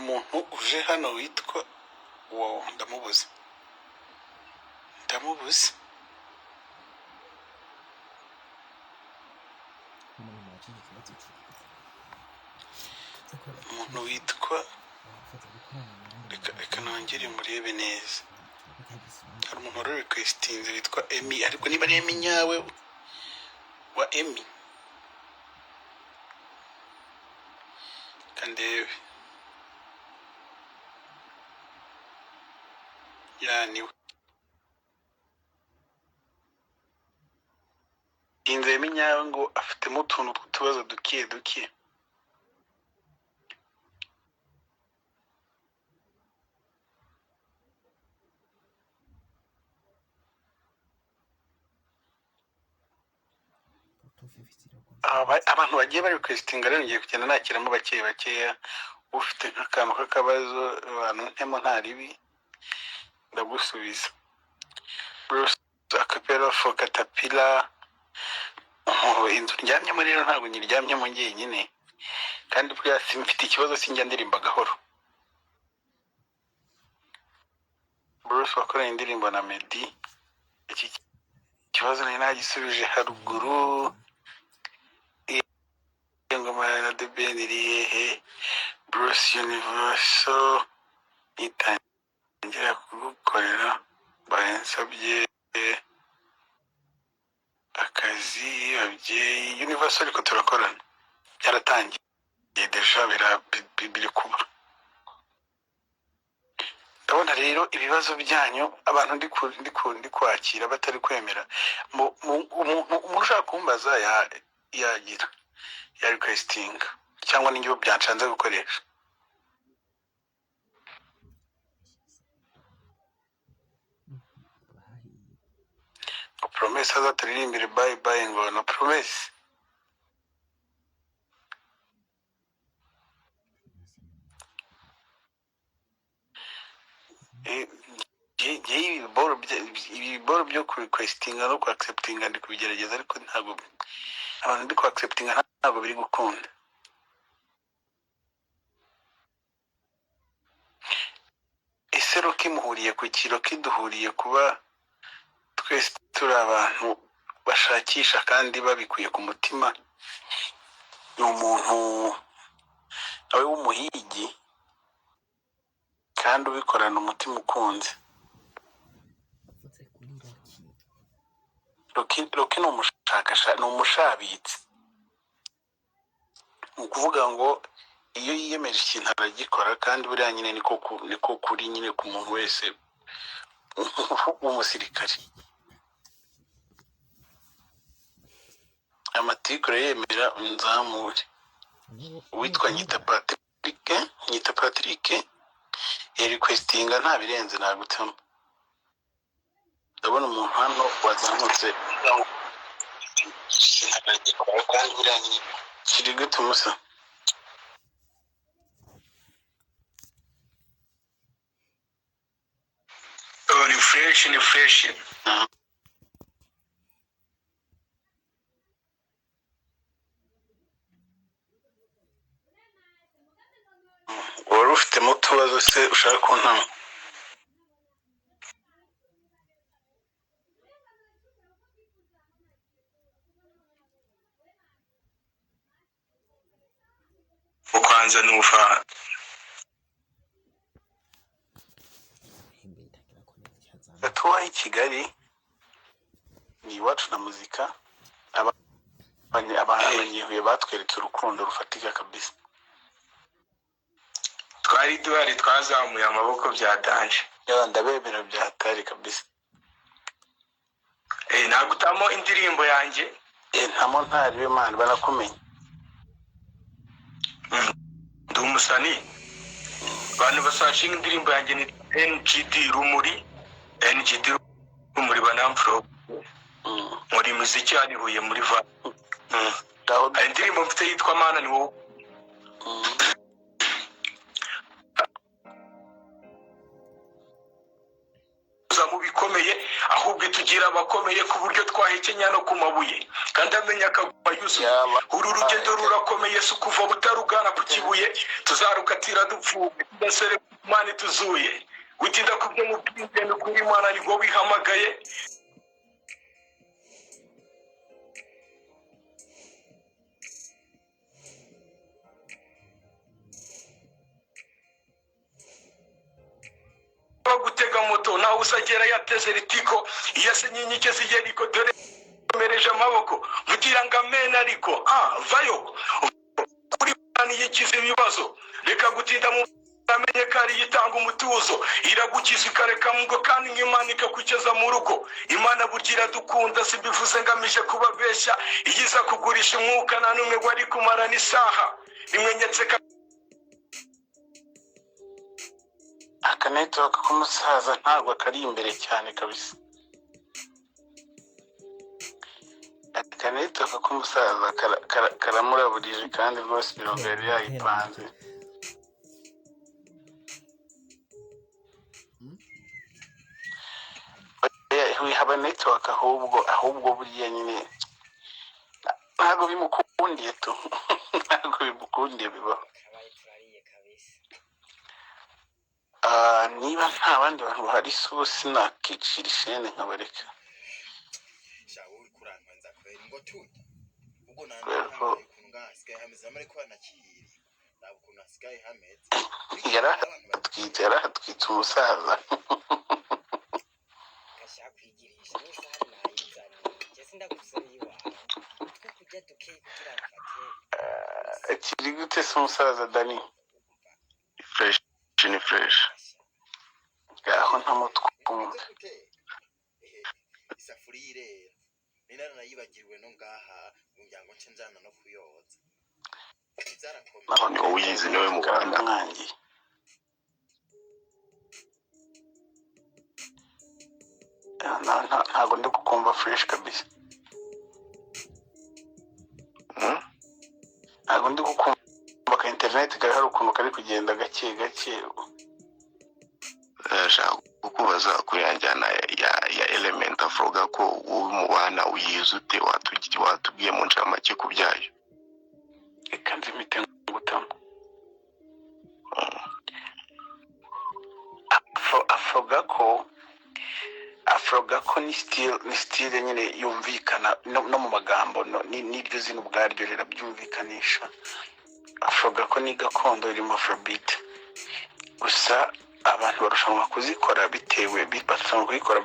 Umuntu uje hano witwa wow, ndamubuze, ndamubuze. Umuntu witwa, reka nongere murebe neza. Hari umuntu wari requestinze witwa Emi, ariko niba ari Emi nyawe wa Emi, reka ndebe. Ya, niwe inzu Emi nyawe, ngo afitemo utuntu tw'utubazo duke duke. Abantu bagiye bari requestinga rero ngiye kugenda nakiramo bake bakeya. Ufite nk'akantu k'akabazo, abantu ntemo nta ribi, ndagusubiza. Bruce Acapella for Caterpillar. Oh, inzu ndyamyemo rero ntabwo nyiryamyemo njyenyine, kandi buriya mfite ikibazo, sinjya ndirimba gahoro. Bruce wakoranye indirimbo na Meddy, iki kibazo nari nagisubije haruguru. Ingoma na The Ben iri hehe? Bruce Universal nitangira kugukorera, bansabye akazi babyeyi Universal, ariko turakorana, byaratangiye déjà, biri kuba. Ndabona rero ibibazo byanyu abantu ndi kwakira batari kwemera. Umuntu ushaka kumbaza yagira ya requesting, cyangwa n'ingibo byanshanze gukoresha. Ngo Promesse azaturirimbire bye bye, ngo no Promesse. Njye ibi boro byo ku requestinga no ku acceptinga ndi kubigerageza, ariko ntabwo abantu ndi ku acceptinga ntabwo biri gukunda. Ese Rocky muhuriye ku ki? Rocky duhuriye kuba twese turi abantu bashakisha kandi babikuye ku mutima. Ni umuntu nawe w'umuhigi kandi ubikorana umutima ukunze. Rocky ni umushakashatsi, ni umushabitsi. Ni ukuvuga ngo iyo yiyemeje ikintu aragikora, kandi buriya nyine niko kuri nyine ku muntu wese w'umusirikare. Amatiku yemera unzamure. Uwitwa Nyita Patrick, Nyita Patrick ya requestinga, nta birenze, nagutema. Ndabona umuntu hano wazamutse, kandi buriya nyine kiri gute musa. Oh, ni fresh, ni fresh. Wari ufitemo utubazo se ushaka kuntama? Kwanza nufa Gatoya i Kigali ni iwacu na muzika. Abanyehuye batweretse urukundo rufatika kabisa. Twari duhari, twazamuye amaboko bya danger. Ya, ndabemera bya hatari kabisa. Eh, nagutamo indirimbo yanjye. Eh, ntamo ntari we man, banakumenya. Ndi umusani, abantu basashinga indirimbo yanjye ni NGD Rumuri, NGD Rumuri banamfuro. Muri muziki hano i Huye muri va. Ngaho. Hari indirimbo mfite yitwa Mana ni wowe. Uza mu bikomeye ahubwo. Itugira abakomeye ku buryo twahekenya no ku mabuye, kandi amenya akaguma yuzuye. Yaba Uru rugendo rurakomeye, si ukuva butarugana ku Kibuye. Tuzarukatira dupfuye, tudasere Imana ituzuye. Gutinda ku byo mubwire, ni ukuri Imana nibwo wihamagaye. Gutega moto nawe usagera yateze ritiko, iyo asenye inkike z'Iyeriko. Dore mereje amaboko mugira ngo amene, ariko ah vayo kuri Imana yikiza ibibazo. Reka gutinda mu amenye ko ari itanga umutuzo, iragukiza ikareka mu ngo, kandi nk'Imana ikakugeza mu rugo. Imana burya iradukunda, simbivuze ngamije kubabeshya. Iyo iza kugurisha umwuka, nta n'umwe wari kumara n'isaha rimwe nyetse. Aka network k'umusaza ntabwo kari imbere cyane kabisa. Aka network k'umusaza karamuraburije, kandi rwose imirongo yari yayipanze. Oya, wihaba network, ahubwo buriya nyine ntabwo bimukundiye tu, ntabwo bimukundiye, bibaho. Kabaye turariye kabisa. Ah, niba nta bandi bantu bahari, si ubu sinakicira ishene nkabareka. Sha, wowe uriko urantwenza kweri, ngo turya ubwo Kubera nanje ko ntangaye ukuntu ngaha hasigaye hameze, ariko hanakiriye, raba ukuntu hasigaye hameze. Yarahatwitse umusaza. Gashaka kwigirisha n'isahani nayizaniye, je sindagusaba iwawe utwo kurya dukeyi kugira mfate. Kiri gute se, umusaza Dani? Fresh, ni fresh. Ngaho ntamutwumva. Bimeze gute? Ehe, isafuriya irera, ni naranayibagiriwe no ngaha ngira ngo nce njana no kuyoza, byarakomeye. Ni wowe uyizi, niwe mubana. Mwangiye. Ntabwo ndi kukumva fresh kabisa. Ntabwo ndi kukumva, ka interineti kari hari ukuntu kari kugenda gake gake. Ndashaka kukubaza kuri ya njyana ya Element, avuga ko wowe mubana uyizi ute? Watubwiye mu ncamake ku byayo. Reka nzimite ngutamo. Afro gako ni style nyine yumvikana no mu magambo, n'iryo zina ubwaryo rirabyumvikanisha. Afro gako ni gakondo irimo afrobeat, gusa abantu barushanwa kuzikora bitewe barushanwa kuyikora.